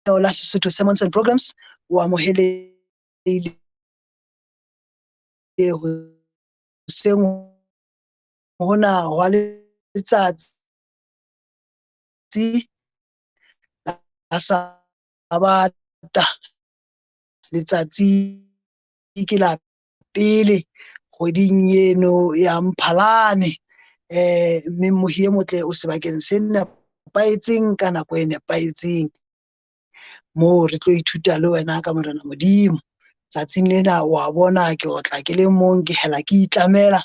La Sesotho Sermons and Programs o amohelehile hoseng hona hwa letsatsi la Sabata. Letsatsi ke la pele kgweding eno ya Mphalane. Mme mmohi e motle o sebakeng se nepahetseng ka nako e nepahetseng, moo re tlo ithuta le wena ka Morena Modimo. Tsatsing lena wa bona ke otla ke le mong, ke hela ke itlamela.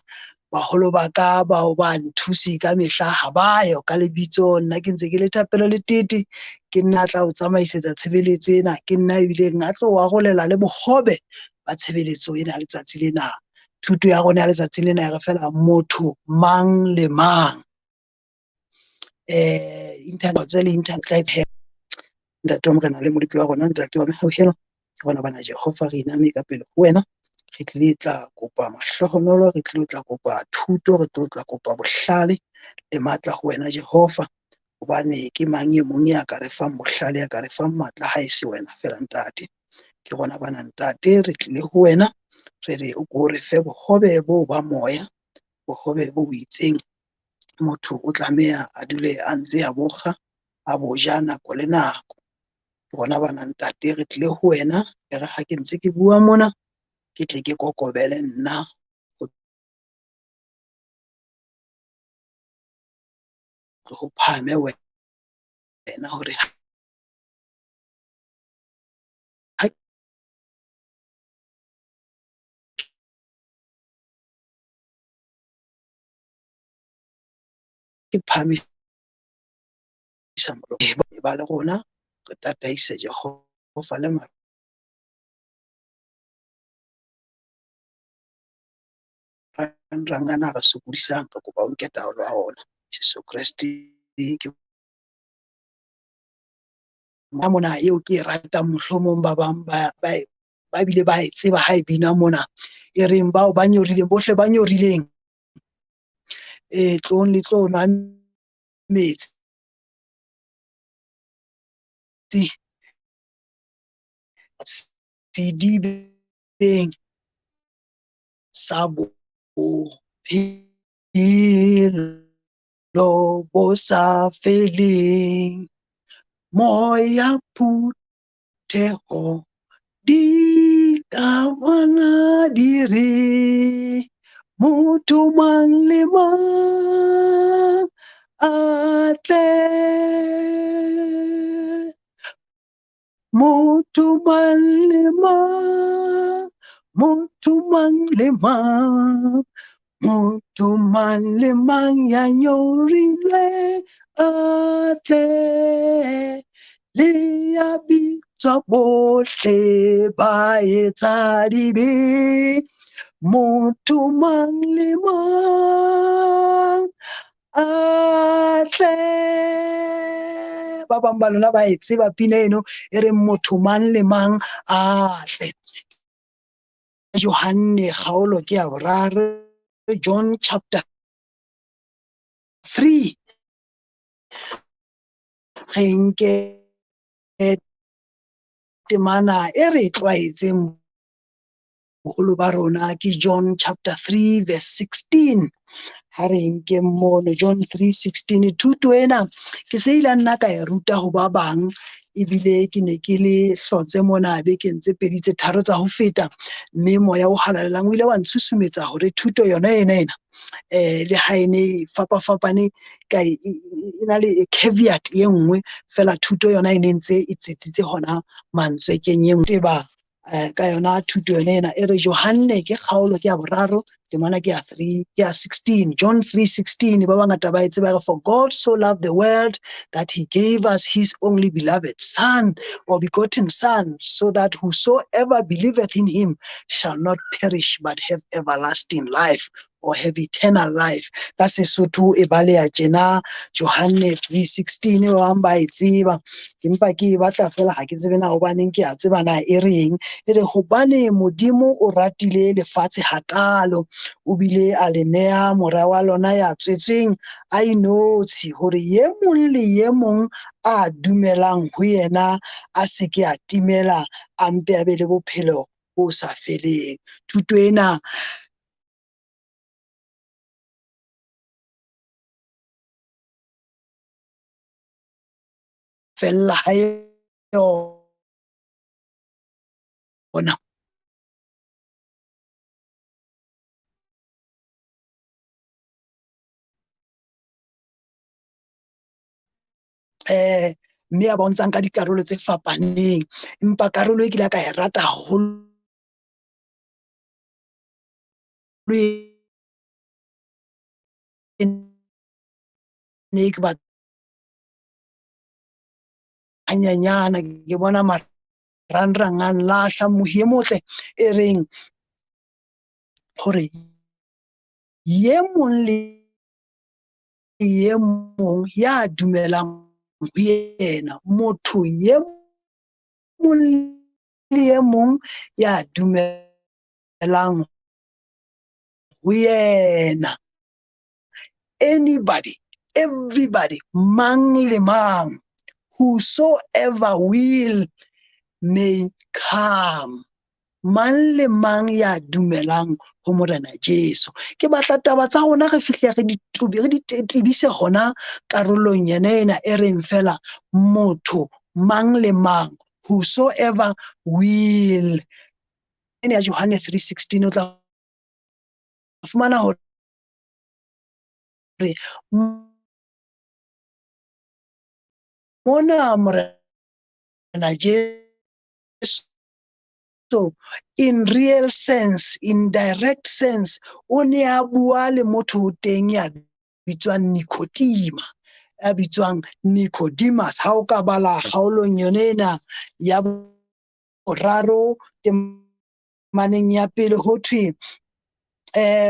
Baholo ba ka bao ba nthusi ka mehla ha ba yo ka lebitso, nna ke ntse ke le Thapelo Letete, ke nna a tla o tsamaisetsa tshebeletso ena, ke nna ebileng a tlo o arolela le bohobe ba tshebeletso ena letsatsi lena. Thuto ya rona ya letsatsi lena e re fela motho mang le mang. Internet tse le internet Ntate wa Morena le Moloko wa rona, Ntate wa mehauhelo, ke rona bana Jehova re iname ka pele ho wena. Re tlile tla kopa mahlohonolo, re tlile tla kopa thuto, re tlile tla kopa bohlale le matla ho wena Jehova, hobane ke mang e mong ya ka re fang bohlale, ya ka re fang matla ha e se wena fela Ntate. Ke rona bana Ntate, re tlile ho wena, re re o ko re fe bohobe bo ba moya, bohobe bo itseng motho o tlameha a dule a ntse a bokga, a bo ja nako le nako. Ke rona bana Ntate, re tlile ho wena, e re ha ke ntse ke bua mona, ke tle ke kokobele nna ho phahame wena hore ha ke phahamisa molomo ba le rona, re tataise Jehova le marangrang ana re sokodisang, re kopa o nke taolo ya ona. Jesu Kreste ke mona eo ke e ratang, mohlomong ba bang ba bile ba e tseba ha e bina mona, e reng bao ba nyorileng, bohle ba nyorileng, tlong le tlo nwa metsi sedibeng sa bophelo bo sa feleng. Moya phutheho di ka bona di re, motho mang le mang a tle, motho mang le mang, motho mang le mang, motho mang le mang ya nyorilwe a tle, le ya bitswa bohle ba etsa dibe, motho mang le mang a tle. Ba bang ba lona ba e tseba pina eno e reng motho mang le mang a tle. Johanne kgaolo ke ya boraro, John chapter 3. Re nke temana e re tlwaetseng boholo ba rona, ke John chapter 3 verse 16. Ha re nke mono John 3:16. Thuto ena ke se ile nna ka e ruta ho ba bang, ebile ke ne ke le hlotse mona bekeng tse pedi tse tharo tsa ho feta, mme moya o halalelang o ile wa ntshusumetsa hore thuto yona ena ena le ha e ne fapafapane ka e na le caveat e nngwe fela, thuto yona e ne ntse e tsitsitse hona mantswekeng e nngwe ba ka yona thuto yona ena e re Johanne ke kgaolo ke ya boraro, temana ke ya 3 ke ya 16, John 3:16. Ba bangata ba e tseba, re for God so loved the world that he gave us his only beloved son or begotten son, so that whosoever believeth in him shall not perish but have everlasting life. or have eternal life. Ka Sesotho e baleha tjena, Johanne 3:16, ba bang ba e tseba, empa ke e batla fela ha ke tsebe na hobaneng ke a tseba na e reng. E re hobane Modimo o ratile lefatshe hakalo, o bile a le neha mora wa lona ya tswetsweng a inotshi, hore ye mong le ye mong a dumelang ho yena a se ke a timela, a mpe a be le bophelo bo sa feleng. Thuto ena fella ha yona. Mme a bontshang ka dikarolo tse fapaneng, empa karolo e ke ile ka e rata haholo ne ke ba hanyenyana, ke bona marangrang a nlahla. Mohi e motle e reng hore ye mong le ye mong ya dumelang ho yena, motho ye mong le ye mong ya dumelang ho yena, anybody, everybody, mang le mang, whosoever will may come, mang le mang ya dumelang ho Morena Jesu. Ke batla taba tsa rona re fihle re di re di tebise hona karolong yena ena e reng fela motho mang le mang, whosoever will. Ena ya Johanne 3:16 o tla fumana hore mona Morena Jesu in real sense, in direct sense, o ne a bua le motho o teng ya bitswang Nicodemus, ya bitswang Nicodemus. Ha o ka bala kgaolong yone ena ya boraro temaneng ya pele ho thwe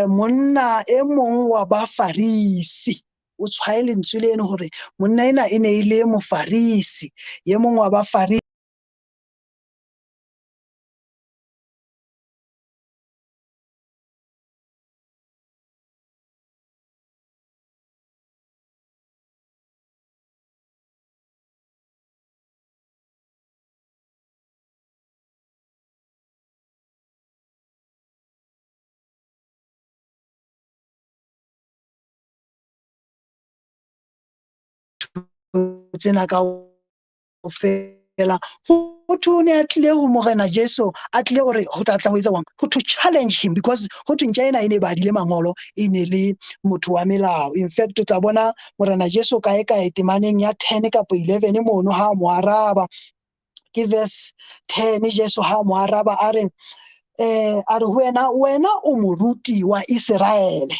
monna e mong wa Bafarisi, o tshwae lentswe leno hore monna ena e ne e le Mofarisi, e mong wa Bafarisi tsena kaofela. Ho thwe o ne a tlile ho Morena Jesu, a tlile hore ho tla tla ho etsa jwang, ho to challenge him, because ho thwe ntja ena e ne e badile mangolo, e ne le motho wa melao. In fact, o tla bona Morena Jesu kae kae temaneng ya 10 kapa 11 mono ha mo araba, ke verse 10, Jesu ha mo araba a re a re ho wena, wena o moruti wa Iseraele,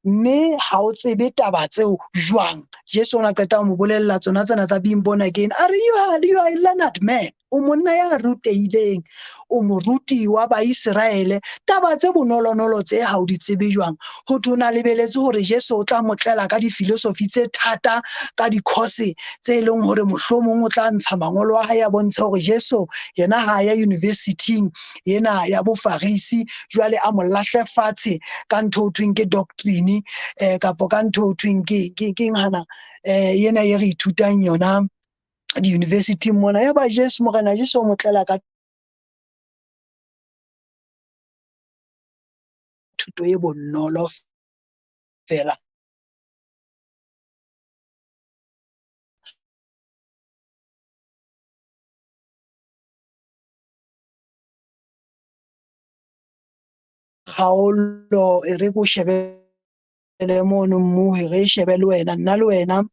mme ha o tsebe taba tseo jwang? Jesu o na qeta ho mo bolella tsona tsena tsa being born again. A re, you are a learned man, o monna ya rutehileng, o moruti wa Baiseraele, taba tse bonolonolo tse ha o di tsebe jwang? Ho thwe o na lebeletse hore Jesu o tla mo tlela ka di-philosophy tse thata, ka di-course tse leng hore mohlomong o tla ntsha mangolo a hae a bontshe hore Jesu yena ha ya university-ing ena ya Bofarisi, jwale a mo lahle fatshe ka ntho ho thweng ke doctrine, kapo ka ntho ho thweng ke eng hana, ena e re ithutang yona di-university mona. Ya ba Jesu, Morena Jesu o mo tlela ka thuto e bonolo fela. Kgaolo e re ko shebele mono mmuhi, re shebe le wena, nna le wena,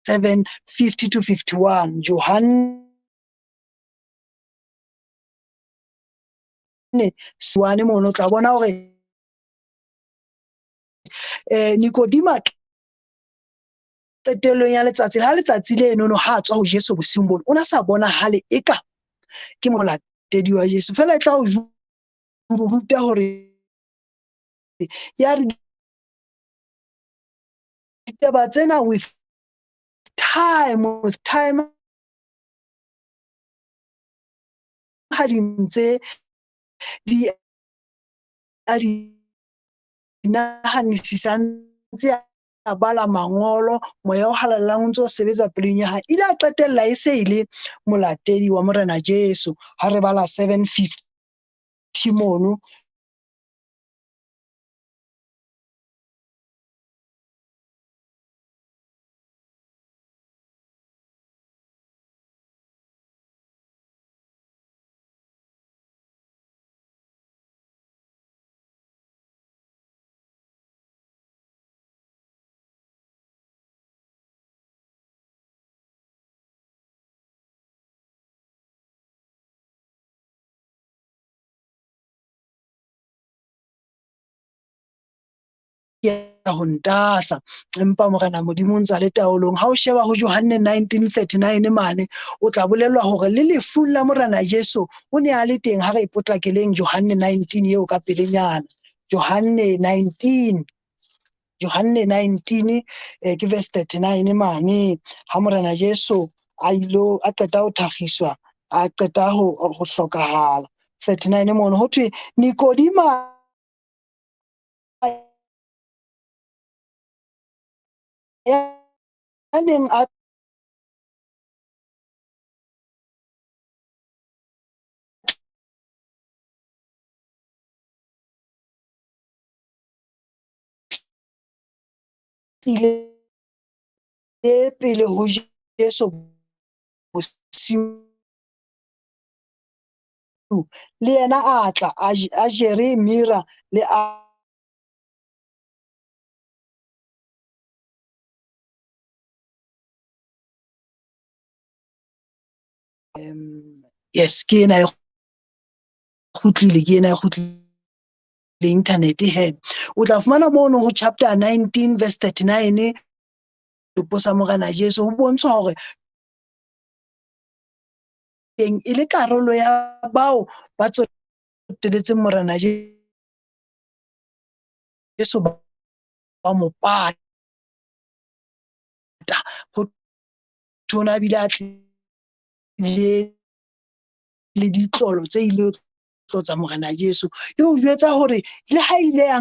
7:50 to 51, Johanne one mono tla bona hore Nikodima qetellong ya letsatsi, ha letsatsi leno no ha tswa ho Jesu bosiung bono, o na sa bonahale eka ke molatedi wa Jesu. Fela e tla o ruta hore Ya re ditaba tsena with time ha di ntse di a di nahanisisa, ntse a bala mangolo, moya o halalelang o ntse o sebetsa pelong ya hae, ile a qetella e se e le molatedi wa Morena Jesu. Ha re bala 7:50 mono, ho ntahla, empa Morena Modimo o ntsa le taolong. Ha o sheba ho Johanne 19:39 mane, o tla bolellwa hore le lefung la Morena Jesu o ne a le teng. Ha re e potlakeleng Johanne 19 eo ka pelenyana. Johanne 19, Johanne 19 ke verse 39 mane, ha Morena Jesu a ilo a qeta ho thakgiswa, a qeta ho hlokahala. 39 mono ho thwe Nikodima ya neng a tlile pele ho Jesu bosiu, le yena a tla a jere mira le a yes, ke ena e kgutlile, ke ena e kgutlile internet he. O tla fumana mono ho chapter 19 verse 39 topo sa Morena Jesu, ho bontshwa hore teng e le karolo ya bao ba tsoteletseng Morena Jesu ba mo pata. Ho thona bile a tlile le ditlolo tse ile tlotsa Morena Jesu. E o jwetsa hore le ha ile ya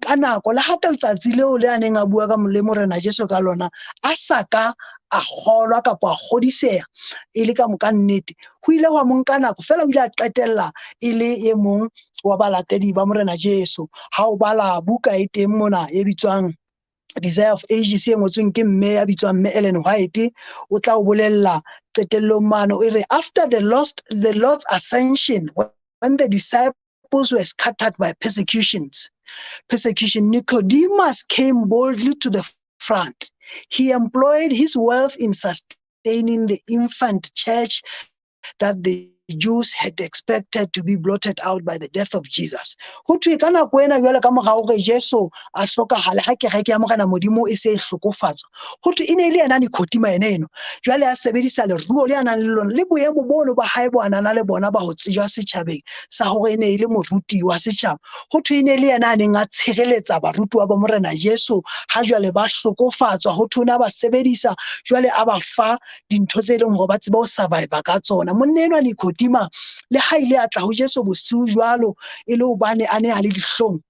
ka nako, le ha ka letsatsi leo le a neng a bua ka le Morena Jesu ka lona, a sa ka a kgolwa kapa a kgodiseha e le ka moka nnete, ho ile hwa mo nka nako fela, o ile a qetella e le e mong wa balatedi ba Morena Jesu. Ha o bala buka e teng mona e bitswang Desire of Ages e ngotsweng ke mme ya bitswang mme Ellen White, o tla o bolella qetellong mane, o re after the Lord's ascension, when the disciples were scattered by persecution, Nicodemus came boldly to the front. He employed his wealth in sustaining the infant church that the Jews had expected to be blotted out by the death of Jesus. Ho thwe ka nako ena jwale ka mora hore Jesu a hlokahale, ha kereke ya Morena Modimo e se e hlokofatswa, ho thwe e ne e le yena Nikodima yena eno. Jwale a sebedisa leruo le a nang le lona le boemo bono ba hae bo a nang le bona ba ho tsejwa setjhabeng sa hore e ne e le moruti wa setjhaba. Ho thwe e ne e le yena a neng a tshireletsa barutuwa ba Morena Jesu ha jwale ba hlokofatswa. Ho thwe o ne a ba sebedisa jwale a ba fa dintho tse leng hore ba tsebe ho survive ka tsona. Monna enwa Nikodima le ha ile a tla ho Jesu bosiu jwalo e le hobane a ne a le dihlong,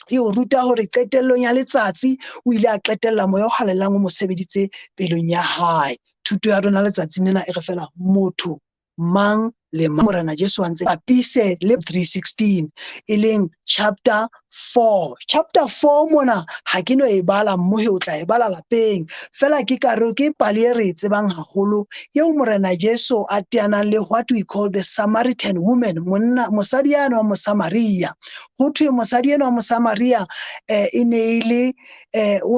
e o ruta hore qetellong ya letsatsi o ile a qetella moya o halalelang o mo sebeditse pelong ya hae. Thuto ya rona letsatsing lena e re fela motho mang le mang Morena Jesu a ntse bapise le 3:16 e leng chapter 4. Chapter 4 mona ha ke no e bala mmohe, o tla e bala lapeng fela, ke karo ke pale e re e tsebang haholo eo Morena Jesu a teanang le what we call the Samaritan woman, monna mosadi eno wa Mosamaria. Ho thwe mosadi eno wa Mosamaria e ne e le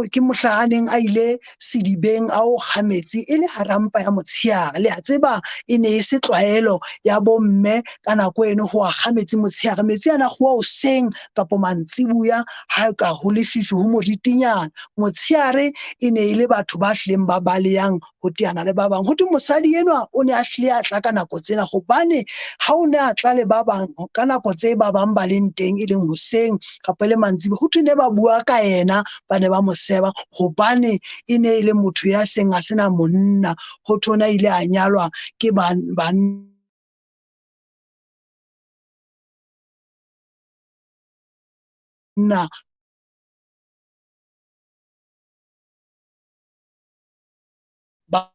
ke mohla a neng a ile sedibeng a o kga metsi e le hara mpa ya motsheare. Le a tseba e ne e se tlwaelo ya bomme ka nako eno ho akga metsi motshehare. Metsi ana kguwa hoseng kapa mantsibuya ha ka ho lefifi ho moritinyana. Motshehare e ne e le batho ba hlileng ba balehang ho teana le ba bang. Ho thwe mosadi enwa o ne a hlile a tla ka nako tsena, hobane ha o ne a tla le ba bang ka nako tse ba bang ba leng teng, e leng hoseng kapa e le mantsibuya, ho thwe ne ba bua ka yena, ba ne ba mo seba hobane e ne e le motho ya seng a sena monna. Ho thwe o ne a ile a nyalwa ke banna ba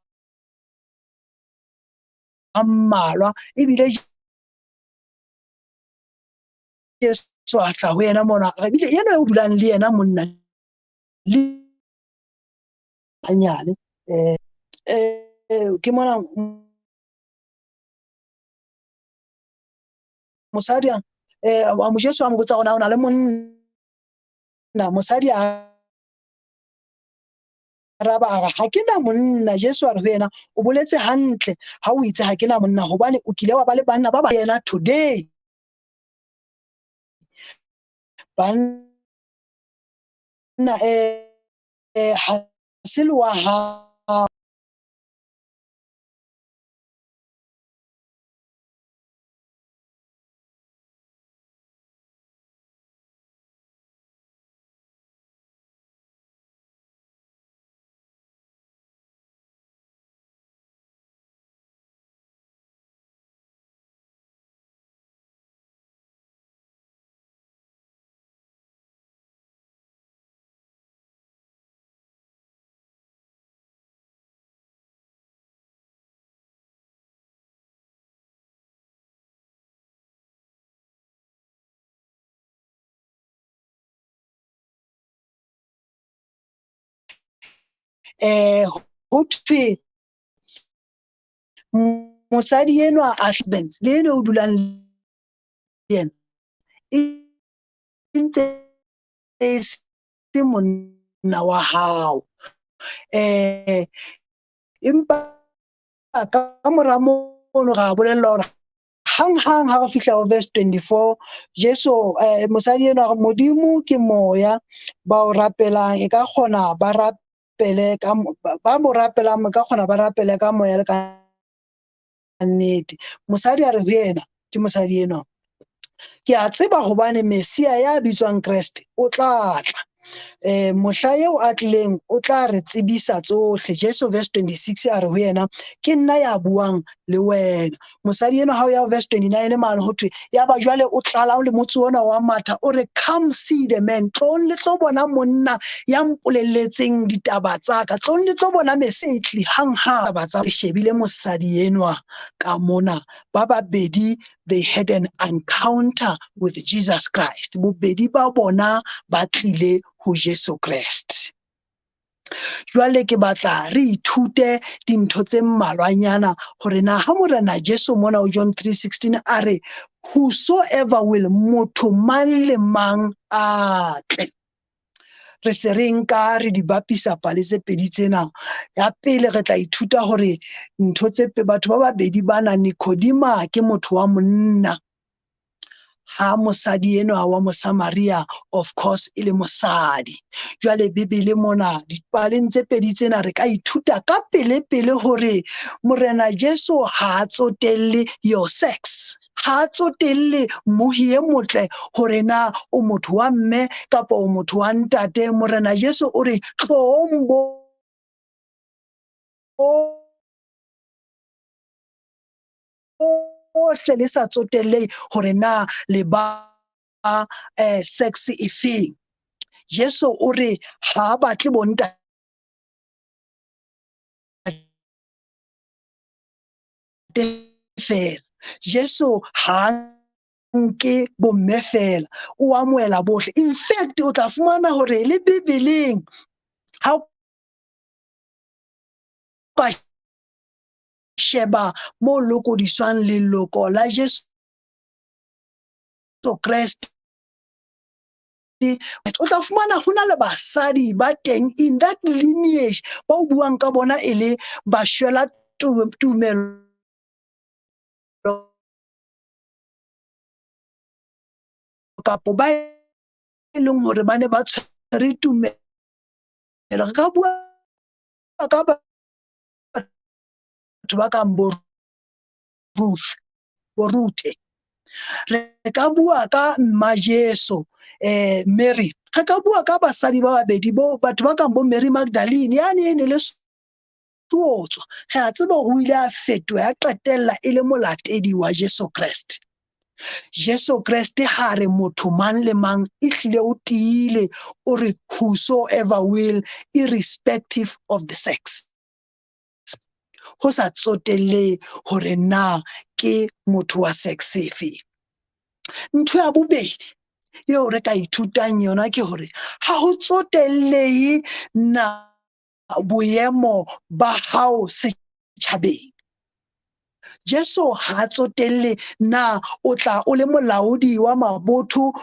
mmalwa, ebile Jesu a tla ho yena mona, ebile yena o dulang le yena monna le hanyane. Ke mona mosadi a Jesu a mo botsa hore na o na le monna. Mosadi a araba a re, ha ke na monna. Jesu a re ho yena, o boletse hantle ha o itse ha ke na monna, hobane o kile wa ba le banna ba ba yena today. Banna ha se le wa hao. Ho thwe mosadi enwa a husbands le eno o dulang le yena e ntse e se monna wa hao. Empa ka mora mono ra bolella hore hang hang ha re fihla ho verse 24, Jesu mosadi enwa a re Modimo ke moya, ba o rapelang e ka kgona ba rapele ka ba mo rapelang ka kgona ba rapele ka moya le ka nnete. Mosadi a re ho yena, ke mosadi enwa, ke a tseba hobane Messia ya bitswang Kreste o tla tla. Mohla eo a tlileng o tla re tsebisa tsohle. Jesu verse 26 a re ho yena, ke nna ya buang le wena. Mosadi enwa ha o ya verse 29 mane ho thwe, ya ba jwale o tlala le motse ona wa matha, o re come see the man, tlong le tlo bona monna ya mpolelletseng ditaba tsa ka, tlong le tlo bona Messia hang hang. Taba tsa re shebile mosadi enwa ka mona, ba babedi they had an encounter with Jesus Christ. Bobedi ba bona ba tlile ho Jesu Kreste. Jwale ke batla re ithute dintho tse mmalwanyana hore na ha Morena Jesu mona ho John 3:16 a re whosoever will, motho mang le mang a tle. Re se re nka re di bapisa pale tse pedi tsena. Ya pele re tla ithuta hore ntho tse batho ba babedi bana, Nikodima ke motho wa monna, ha mosadi enwa wa Mosamaria of course e le mosadi. Jwale Bibele mona dipaleng tse pedi tsena re ka ithuta ka pele pele hore Morena Jesu ha a tsotelle your sex, ha a tsotelle mohi e motle hore na o motho wa mme kapa o motho wa ntate. Morena Jesu o re tloong bohle le sa tsotelle hore na le ba sex efeng. Jesu o re ha a batle bontate fela. Jesu ha nke bomme fela, o amohela bohle. In fact, o tla fumana hore le Bibeleng ha o ka sheba mo lokodiswang leloko la Jesu Kreste, o tla fumana ho na le basadi ba teng in that lineage ba o buang ka bona e le ba shwela tumelo kapo ba e leng hore ba ne ba tshwere tumelo. Re ka bua ka batho ba kang bo Ruth, bo Ruthe. Re ka bua ka mma Jesu, Mary. Re ka bua ka basadi ba babedi bo batho ba kang bo Mary Magdalene, yane e ne le seotswa. Re a tseba o ile a fetoha ya qetella e le molatedi wa Jesu Kreste. Jesu Kreste ha re motho mang le mang ehlile o tiile, o re whosoever will, irrespective of the sex. Ho sa tsotelle hore na ke motho wa sex efe. Ntho ya bobedi eo re ka ithutang yona ke hore ha ho tsotellehe na boemo ba hao setjhabeng. Jesu ha tsotelle na o tla o le molaodi wa mabotho,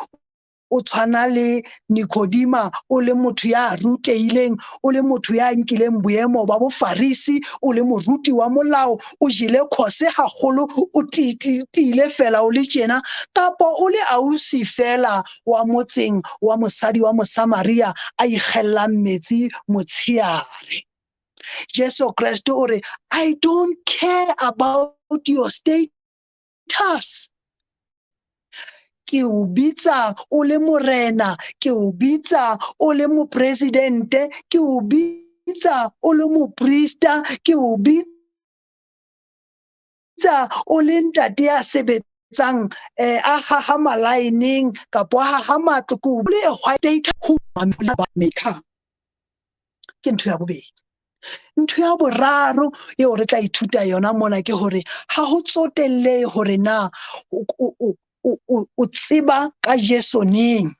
o tshwana le Nikodima, o le motho ya rutehileng, o le motho ya nkileng boemo ba bofarisi, o le moruti wa molao, o jele khose haholo, o tiile fela o le tjena, kapa o le ausi fela wa motseng wa mosadi wa Mosamaria a ikgellang metsi motsheare. Jesu Kreste o re, I don't care about your status. Ke o bitsa o le morena, ke o bitsa o le mopresidente, ke o bitsa o le moprista, ke o bitsa o le ntate ya sebetsang a haha malaeneng kapa a haha matlo, ke o le white ho maker. Ke ntho ya bobedi. Ntho ya boraro eo re tla ithuta yona mona ke hore ha ho tsotelle hore na o tseba ka Jesu neng,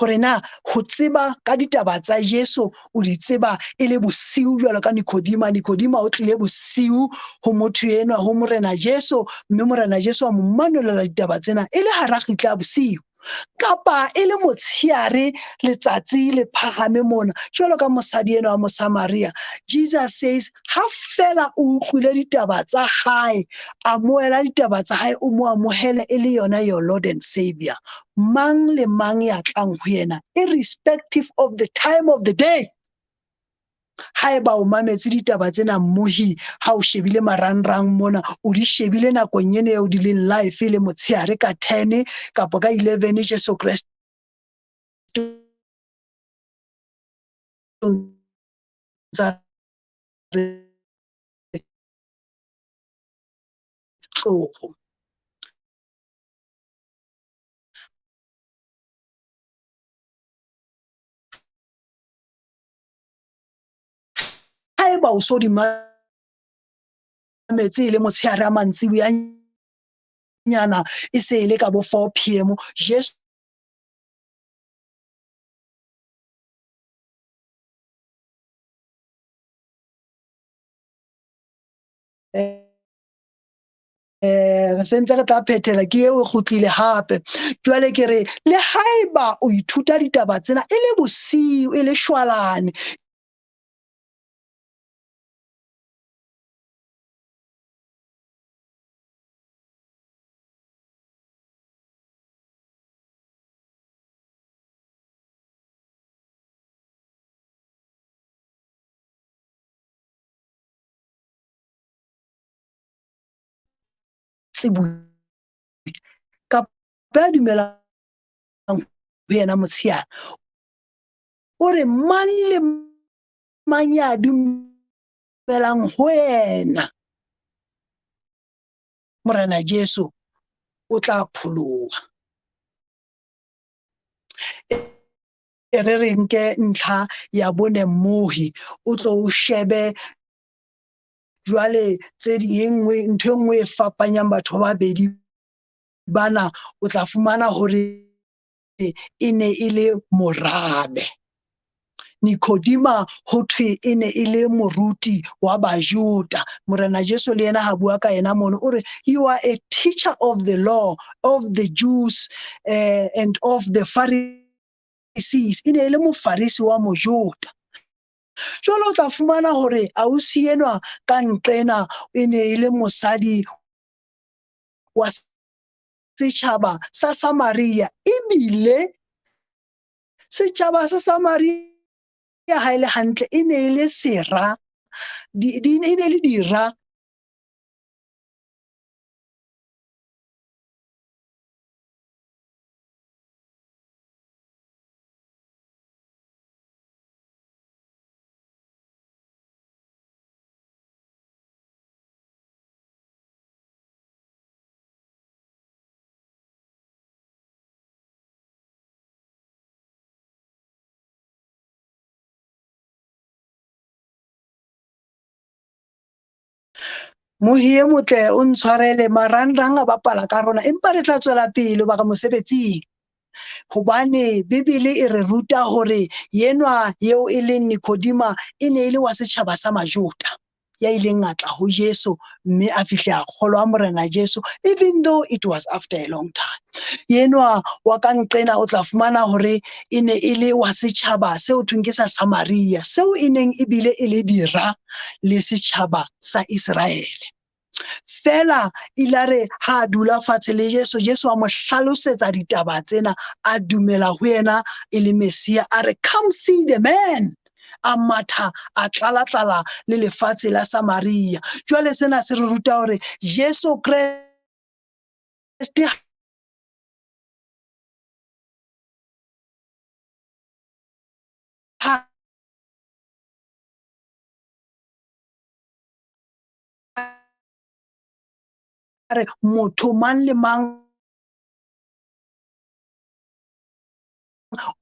hore na ho tseba ka ditaba tsa Jesu o di tseba e le bosiu jwalo ka Nikodima. Nikodima o tlile bosiu ho motho enwa, ho Morena Jesu, mme Morena Jesu a mo manolela ditaba tsena e le hara kgitla bosiu, kapa e le motsheare letsatsi le phahame mona jwalo ka mosadi enwa wa Mosamaria. Jesus says ha fela o utlwile ditaba tsa hae, amohela ditaba tsa hae, o mo amohele e le yona your Lord and Savior. Mang le mang ya tlang ho yena, irrespective of the time of the day. Haeba o mametse ditaba tsena mmohi, ha o shebile marangrang mona, o di shebile nakong ena eo di leng live le motsheare ka 10 kapa ka 11, Jesu Kreste tsa tloho. Haeba o so di mametse e le motsheare a mantsiboya nyana, e se e le ka bo 4 p.m., Jesu re sentse re tla phethela ke eo e kgutlile hape. Jwale ke re le haeba o ithuta ditaba tsena e le bosiu, e le shwalane, kapa ya dumelang ho yena motsheare, o re mang le mang ya dumelang ho yena Morena Jesu o tla pholoha. E re re nke ntlha ya bone mmohi, o tlo o shebe jwale tse ding, e nngwe ntho e nngwe e fapanyang batho ba babedi bana, o tla fumana hore e ne e le morabe. Nikodima ho thwe e ne e le moruti wa Bajuda. Morena Jesu le yena ha bua ka yena mono, o re you are a teacher of the law of the Jews and of the Pharisees. E ne e le mofarisi wa Mojuda. Jwale o tla fumana hore ausi enwa ka nqena e ne e le mosadi wa setjhaba sa Samaria. Ebile setjhaba sa Samaria ha e le hantle e ne e le sera, e ne le dira Mohi e motle o ntshwarele, marangrang a bapala ka rona, empa re tla tswela pele ba re mosebetsing. Hobane Bibele e re ruta hore yenwa eo e leng Nikodima e ne e le wa setjhaba sa Majota, ya ileng a tla ho Jesu mme a fihle a kgolwa Morena Jesu, even though it was after a long time. Yenwa wa ka nqena o tla fumana hore e ne e le wa setjhaba seo thweng ke sa Samaria, seo e neng ebile e le dira le setjhaba sa Iseraele. Fela ilare ha a dula fatshe le Jesu, Jesu a mo hlalosetsa ditaba tsena, a dumela ho yena e le Messia, a re come see the man. A matha a tlala-tlala le lefatshe la Samaria. Jwale sena se re ruta hore Jesu Kreste ha re motho mang le mang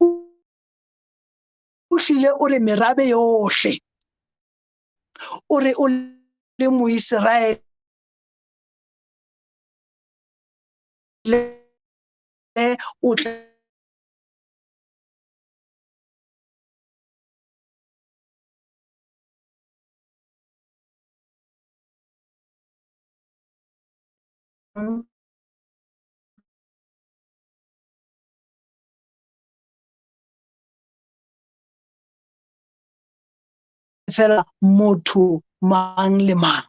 o hlile o re merabe yohle, o re o le Moiseraele o tla fela motho mang le mang.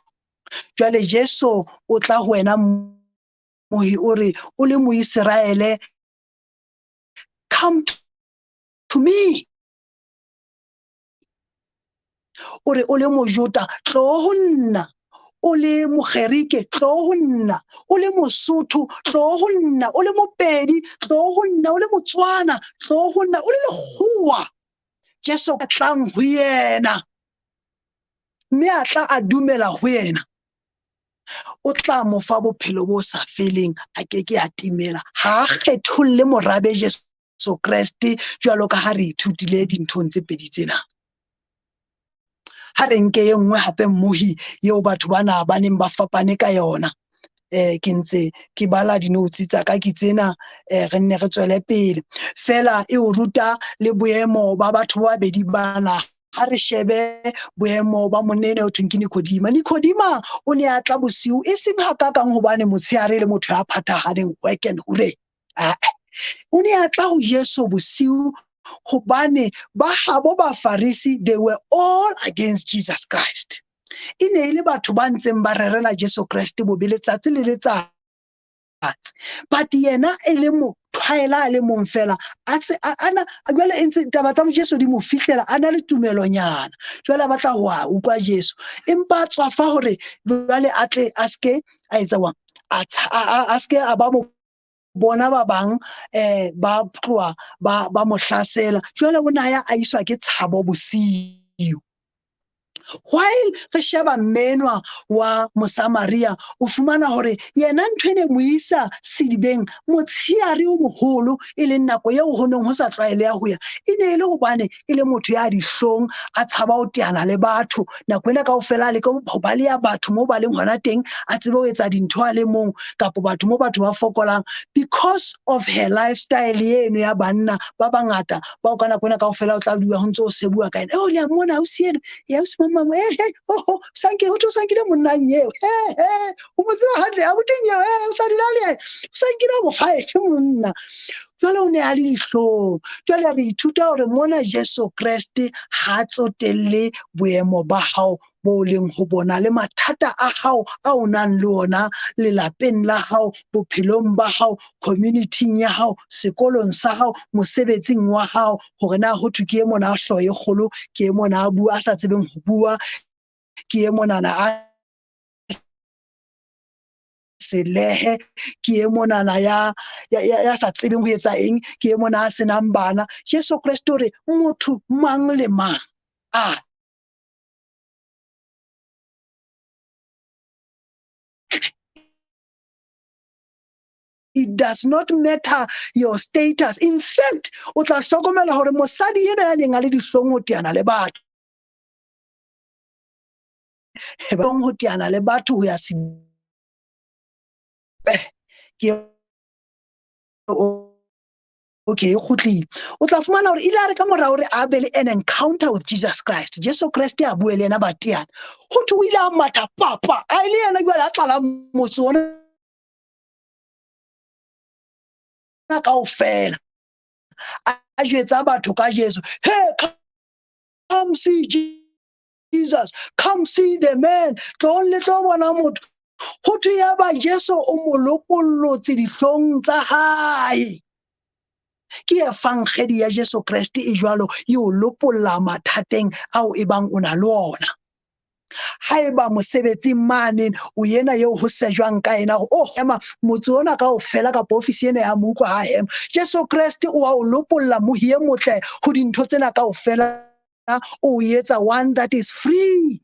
Jwale Jesu o tla ho wena mohi, o re o le Moiseraele, come to me. O re o le Mojota, tlo ho nna. O le Mogerike, tlo ho nna. O le Mosotho, tlo ho nna. O le Mopedi, tlo ho nna. O le Motswana, tlo ho nna. O le Lekgowa, Jesu a tlang ho yena, mme a tla a dumela ho yena, o tla mo fa bophelo bo sa feleng, a ke ke a timela. Ha a kgetholle morabe Jesu Kreste, jwalo ka ha re ithutile dinthong tse pedi tsena. Ha re nke e nngwe hape mmohi eo batho bana ba neng ba fapane ka yona. Ke ntse ke bala di-notes tsa ka ke tsena, re nne re tswele pele. Fela e o ruta le boemo ba batho ba babedi bana. Ha re shebe boemo ba monna enwa ho thweng ke Nikodima. Nikodima o ne a tla bosiu, e seng hakakang hobane motshehare le motho ya phathahaneng work and hore. O ne a tla ho Jesu bosiu hobane ba habo Bafarisi, they were all against Jesus Christ. E ne e le batho ba ntseng ba rerela Jesu Kreste bobe letsatsi le letsatsi. But yena e le mothwaela a le mong fela, a se, a, ana, jwale e ntse taba tsa Jesu di mo fihlela, a na le tumelonyana. Jwale a batla ho a utlwa Jesu, empa a tswafa hore jwale a tle a ske a etsa wa, a tsha, a, a, a ske a ba mo bona ba bang, ba tloha ba mo hlasela. Jwale o na ya a iswa ke tshabo bosiu. While re sheba mmenwa wa Mosamaria, o fumana hore yena ntho e ne mo isa sedibeng motsheare o moholo, e leng nako eo ho neng ho sa tlwaeleha ho ya, e ne e le hobane e le motho ya dihlong, a tshaba ho teana le batho. Nako ena kaofela a leka ho baleha batho moo ba leng hona teng, a tsebe ho etsa dintho a le mong, kapa batho moo batho ba fokolang, because of her lifestyle eno ya banna ba bangata bao ka nako ena kaofela o tla dula ho ntse o sebuwa ka ena. Oh, le a mmona ausi eno, ya ausi Mama, eh, oh, oh, sanke, ho thwe o sankile monna eo, eh, eh, o mo tseba hantle, abuti eo, eh, o sa dula le yena, o sankile bo five monna. Jwale o ne a le dihlong. Jwale re ithuta hore mona Jesu Kreste ha tsotelle boemo ba hao bo leng ho bona le mathata a hao a o nang le ona lelapeng la hao, bophelong ba hao, community-ing ya hao, sekolong sa hao, mosebetsing wa hao, hore na ho thwe ke e mona a hlooho e kgolo, ke e mona a bua a sa tsebeng ho bua, ke e monana a selehe, ke e monana ya sa tsebeng ho etsa eng, ke e mona a senang bana. Jesu Kreste o re motho mang le mang a It does not matter your status. In fact, o tla hlokomela hore mosadi ena ya neng a le dihlong ho teana le batho. Ho teana le batho ho ya ke okay, kgutlile. O tla fumana hore ile a re ka mora hore a be le an encounter with Jesus Christ, Jesu Kreste a bue le yena ba teana, ho thwe o ile a matha papa, a ile yena jwale a tlala motse ona kaofela, a jwetsa batho ka Jesu. Hey, come see Jesus, come see the man, tlohong le tlo bona motho. Ho thwe ya ba Jesu o mo lopollotse dihlong tsa hae. Ke evangedi ya Jesu Kreste e jwalo, e o lopolla mathateng ao e bang o na le ona. Haeba mosebetsing mane o yena eo ho sejwang ka yena hore o hema motse ona kaofela kapa ofisi ena ya mo utlwa ha hema, Jesu Kreste o a o lopolla mohi e motle ho dintho tsena kaofela, o etsa one that is free.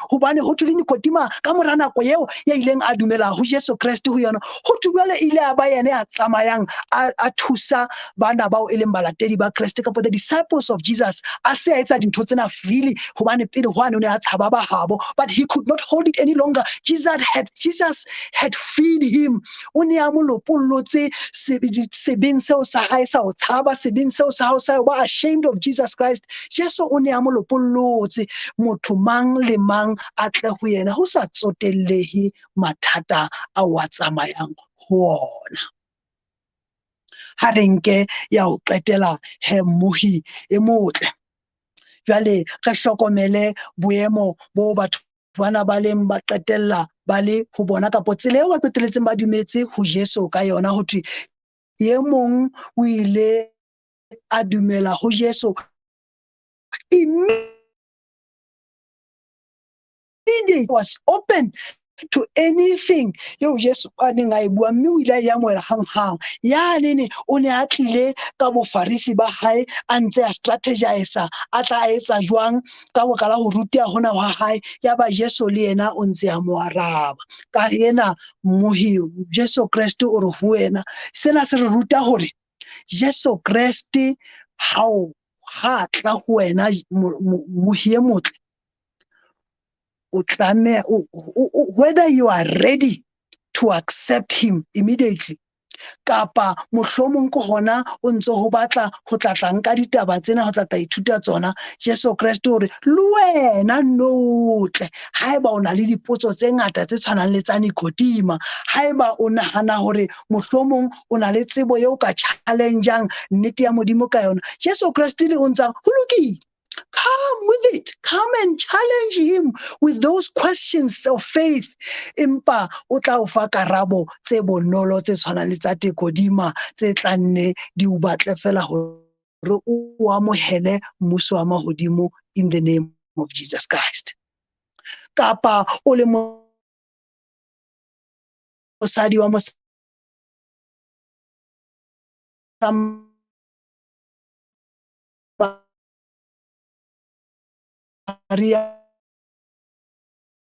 Hobane ho thwe le Nikodima ka mora nako eo ya ileng a dumela ho Jesu Kreste ho yona, ho thwe jwale ile a ba yena ya tsamayang a thusa bana bao e leng balatedi ba Kreste kapa the disciples of Jesus. A se a etsa dintho tsena freely hobane pele hwane o ne a tshaba ba habo, but he could not hold it any longer. Jesus had freed him. O ne a mo lopollotse sebeng seo sa hae sa ho tshaba, sebeng seo sa hao sa ho ba ashamed of Jesus Christ. Jesu o ne a mo lopollotse. Motho mang le mang a tle ho yena ho sa tsotellehe mathata ao a tsamayang ho ona. Ha re nke ya ho qetela he mmohi e motle. Jwale re hlokomele boemo bo batho bana ba leng ba qetella ba le ho bona kapa tsela eo ba qetelletseng ba dumetse ho Jesu ka yona. Ho thwe e mong o ile a dumela ho Jesu immediately, was open to anything eo Jesu a neng a e bua, mme o ile a e amohela hanghang. Yane o ne a tlile ka bofarisi ba hae, a ntse a strategize, a tla a etsa jwang ka baka la ho ruteha hona hwa hae. Ya ba Jesu le yena o ntse a mo araba ka ena mohi. Jesu Kreste o re ho wena, sena se re ruta hore Jesu Kreste ha tla ho wena mohi e motle, o tlameha whether you are ready to accept him immediately kapa mohlomong ke hona o ntse ho batla ho tla nka ditaba tsena ho tla ithuta tsona. Jesu Kreste o re le wena no tle, haeba o na le dipotso tse ngata tse tshwanang le tsa Nikodima, haeba o nahana hore mohlomong o na le tsebo eo ka challenge-ang nnete ya Modimo ka yona, Jesu Kreste le o ntsa ho lokile. Come with it. Come and challenge him with those questions of faith. Empa o tla o fa karabo tse bonolo tse tshwanang le tsa Nikodima, tse tla nne di o batle fela hore o amohele mmuso wa mahodimo in the name of Jesus Christ. Kapa o le mosadi wa Mosamaria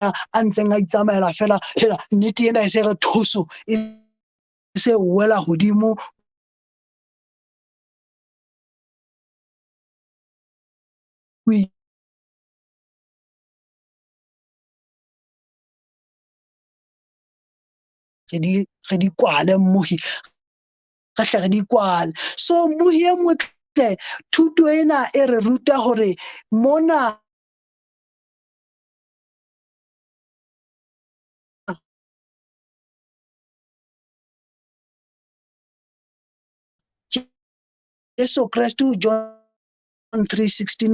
a ntseng a itsamaela fela, hela nnete ena e se re thuso e se wela hodimo. Re di kwale mmohi, re hle re di kwale. So mmohi e motle, thuto ena e re ruta hore mona Jesu Kreste John 3:16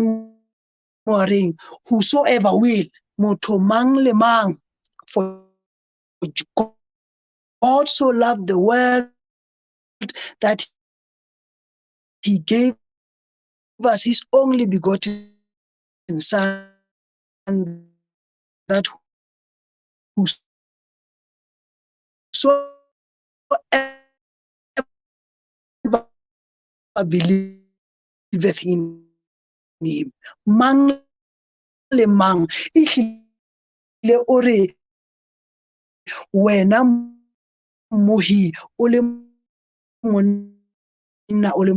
mo a reng whosoever will, motho mang le mang, for God so loved the world that he gave us his only begotten Son, that whosoever believeth in him, mang le mang, ehlile o re wena mmohi o le monna o le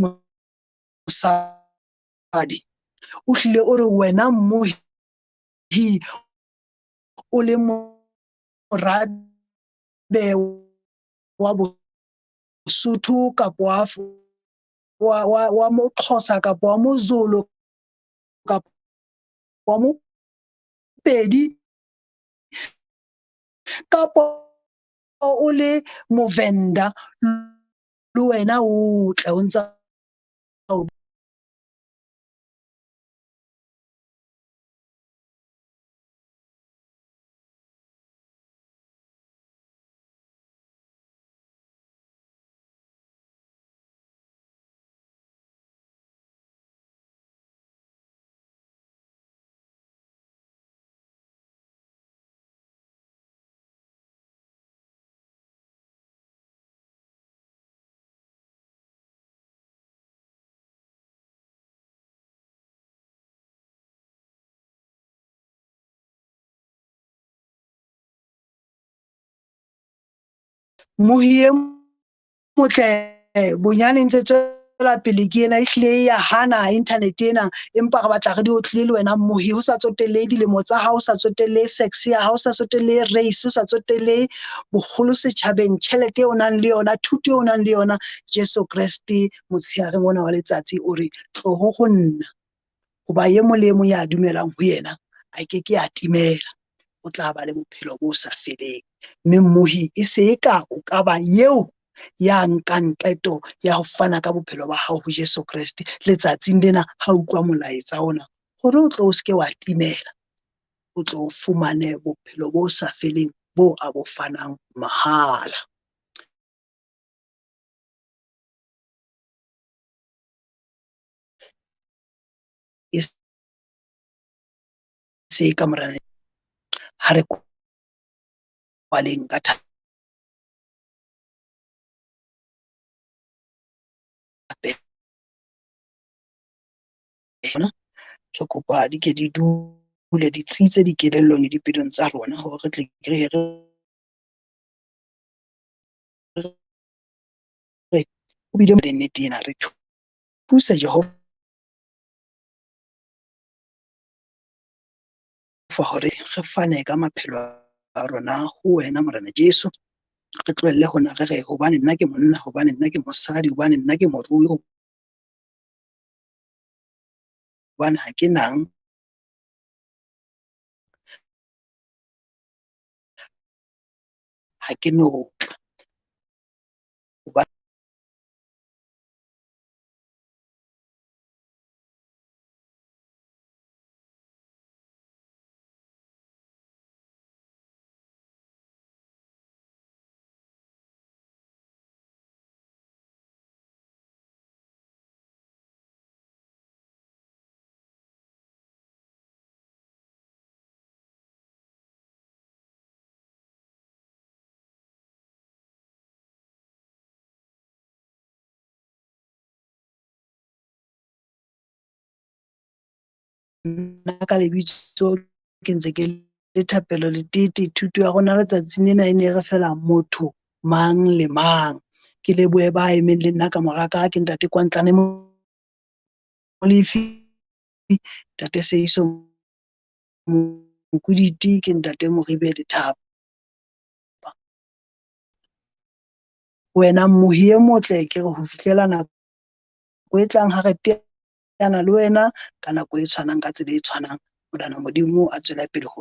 mosadi, o hlile o re wena mmohi o le morabe wa Bosotho kapa wa Moxhosa kapa wa Mozulu kapa wa Mopedi kapa o le Movenda, le wena o tle o ntsa mohi e motle bonyane ntse tswela pele ke ena, ehlile ya hana internet ena, empa re batla re di otlile le wena mmohi, ho sa tsotelle dilemo tsa hao, ho sa tsotelle sex ya hao, ho sa tsotelle race, ho sa tsotelle boholo setjhabeng, tjhelete eo o nang le yona, thuto eo o nang le yona, Jesu Kreste motshehareng ona wa letsatsi o re tloho ho nna, hoba e mong le e mong ya dumelang ho yena a ke ke a timela, o tla ba le bophelo bo sa feleng. Mme mmohi e se eka o ka ba eo ya nkang qeto ya ho fana ka bophelo ba hao ho Jesu Kreste letsatsing lena ha utlwa molaetsa ona, hore o tlo o seke wa timela, o tlo o fumane bophelo bo sa feleng bo a bo fanang mahala. E se ka morena ha re kwaleng ka thapelo. Re kopa di ke di dule di tsitse dikelellong le dipelong tsa rona hore re tle re re o bile le nnete ena, re thuse Jehova hore re fane ka maphelo a rona ho wena Morena Jesu. Re tlohelle hona re re hobane nna ke monna, hobane nna ke mosadi, hobane nna ke morui, hobane ha ke nang, ha ke no tla. Nna ka lebitso ke ntse ke le Thapelo Letete. Thuto ya rona letsatsing lena e ne re fela motho mang le mang. Ke lebohe ba emeng le nna ka mora ka, ke ntate Kwantlane Molefi, ntate Seiso Mokuditi, ke ntate Moribe Lethapa. Wena mmohi e motle, ke re ho fihlela nako e tlang ha re teana le wena ka nako e tshwanang, ka tsela e tshwanang. Morena Modimo a tswele pele ho